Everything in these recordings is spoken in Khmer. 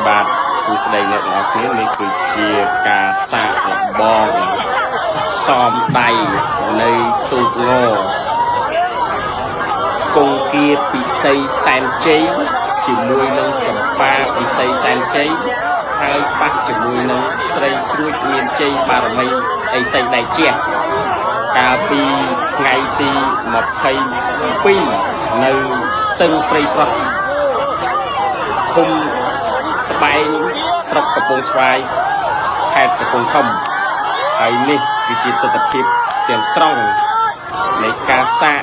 បាទសួស្តីអ្នកទាំងអស់គ្នានេះគឺជាការសាកល្បងសមដៃនៃទូកងគង្គាពិសីសែនជ័យជាមួយនឹងចម្ប៉ាពិសីសែនជ័យហើយប៉ះជាមួយនឹងស្រីស្រួចមានជ័យបារមីអីសីដៃជះកាលពីថ្ងៃទី22នៅស្ទឹងព្រៃប្រោះឃុំ ត្បែងស្រុកកំពង់ស្វាយខេត្តកំពង់ធំហើយនេះគឺជាទស្សនភាពទាំងស្រុងនៃការសាក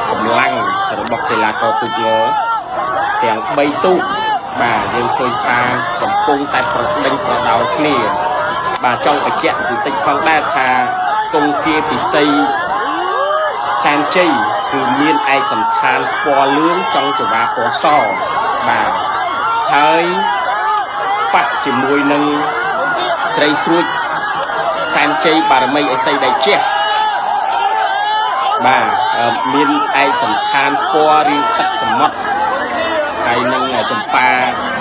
កម្លាំងរបស់កីឡាករទូកងទាំង3ទូកបាទយើងឃើញថាកំពុងតែប្រដេញប្រដោយគ្នាបាទចង់បញ្ជាក់បន្តិចផងដែរថាគង្គាពិសីសែនជ័យគឺមានឯកសណ្ឋានពណ៌លឿងចង់ចង្វាពណ៌សបាទហើយ ប៉ះជាមួយនឹងស្រីស្រួចសែនជ័យបារមីអេសីដៃជះបាទមានឯកសណ្ឋានពណ៌រាងទឹកសមុទ្រហើយនឹងចម្ប៉ា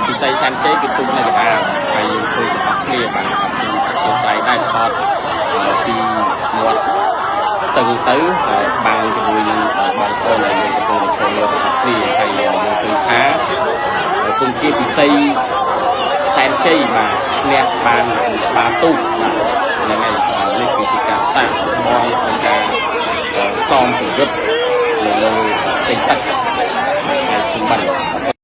ពិសីសែនជ័យគឺទូកនៅកណ្ដាលហើយយើងឃើញទាំងអស់គ្នាបាទខ្ញុំអធិស្ឋានដែរថតពីមាត់ស្ទឹងទៅហើយបាំងជាមួយនឹងបងប្អូនដែលយើងកំពុងតែឈរមើលទាំងអស់គ្នាហើយយើងឃើញថាគង្គាពិសី សែនជ័យបាទឈ្នះបានបាទូកបាទហ្នឹងហើយនេះគឺជាការសាកល្បងក្នុងការសមប្រយុទ្ធនៅលើផ្ទៃទឹកថ្ងៃជុំបិណ្ឌ។